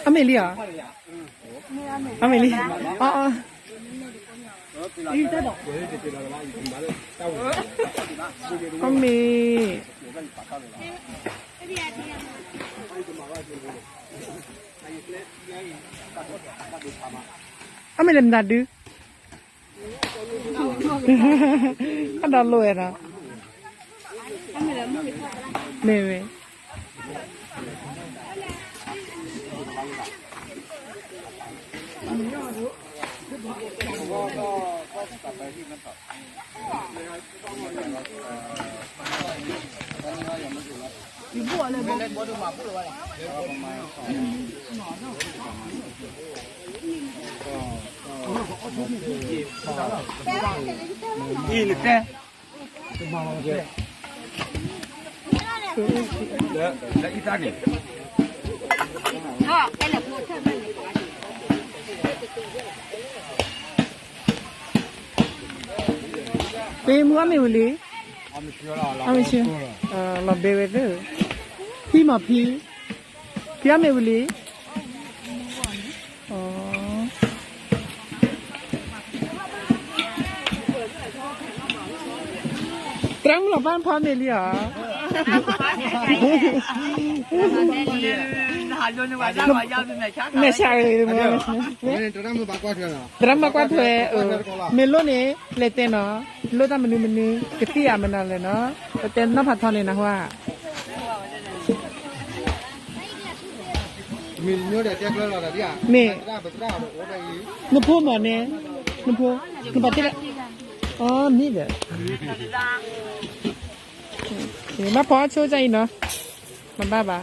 အမ့ၢ်လံဧါ, အမ့ၢ်လံ, အ, အမ့ၢ်, အမ့ၢ်လဲၤမတၤဒု, အဒီးလိာ်ဝဲနီၤ, မ့ၢ်မ့ၢ် အံၤနတဲ, လၢအံသၣ်န့ၣ် ပမူအမ့ၢ်ဝံၤလံ, အမ့ၢ်ဆ့, လီၤဘဲဝဲသ့ၣ်, ဖံမ့ၢ်ဖံ, ဖံအမ့ၢ်ဝံၤလံ, သရၣ်မုၣ်လီၤပၢ်ဖီမ့ၢ်လံဧါ, မဲာ်ဆှးဂ့ၤ, သရၣ်မုၣ်ကွၢ်ထွဲ, မ့ၢ်လိၣ်န့ၣ် လဲၤတဲနီၤ, လိၣ်တၢ်မနုၤမနုၤ ကသံၣ်အမနုၤလဲၣ်နီၤ, ပတဲနီၢ်ဖးထီန့ၣ်နဟါ မ့ၢ်, နဖိမ့ၢ်န့ၣ်, နဖိ, နပာ်တ့ၢ်, အမ့ၢ်ဒီး, ဘၣ်ဖီအဆိကၢ်အံၤနီၤ, မဘၣ်ဘၣ်,